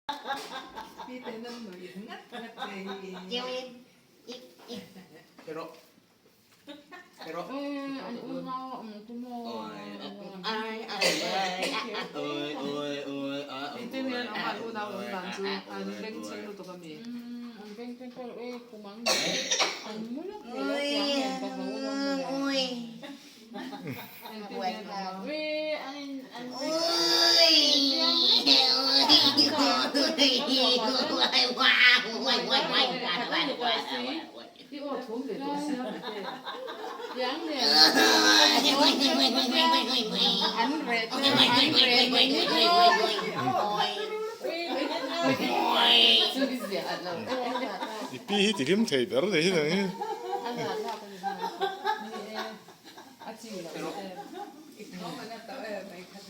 I pi hi tihlim thei ber nei hi nang hi.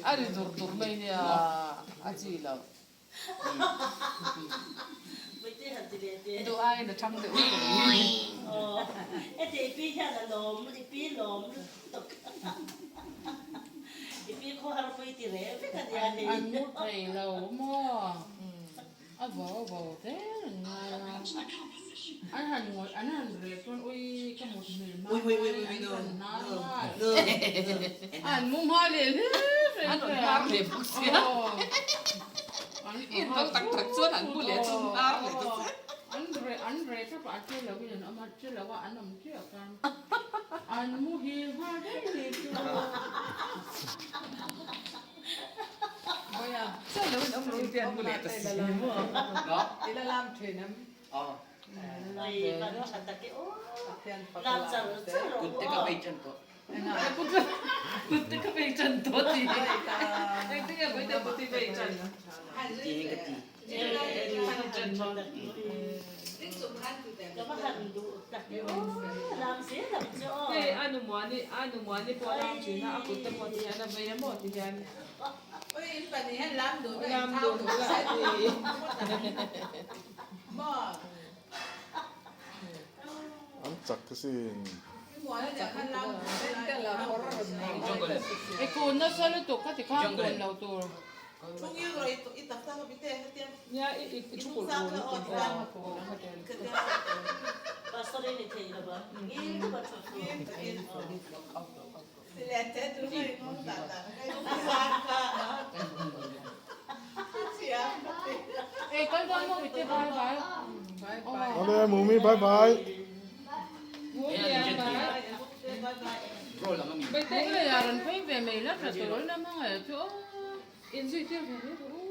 A ri dur dur mai nia a chi lo. Duh aiin a thang deuh hlek a ni. An mu thei lo maw? A vo vo zel an ngai a. An han ngawih an han reh chuan ui ka mut hmel hma mai an han hnar nghal. An mu hma leh hle hle An rawn hnar leh bawk sia. In lo tak tak chuan an mu leh chu hnar leh ta sia. An reh an reh thlap a a che lo in an awm a che lo a an awm chiah khan an muhil nghal daih ni chu. Hei a nu muani a nu muani pawh a lam thin a a kut te pawh ti hian a vei a maw ti hian lam dun la a ti. An chak asin. I kun nasa lutuk kha tikhan kun lo tur. Nia i i thu kulh kulh lutuk a. Ei kal dawn maw mite bye bye. Awle Mumi bye bye. Mumi bye. Mumi a rawn phei ve mai la tha tur na hmangaih chu aw. Inzui tir ve mai rawh u.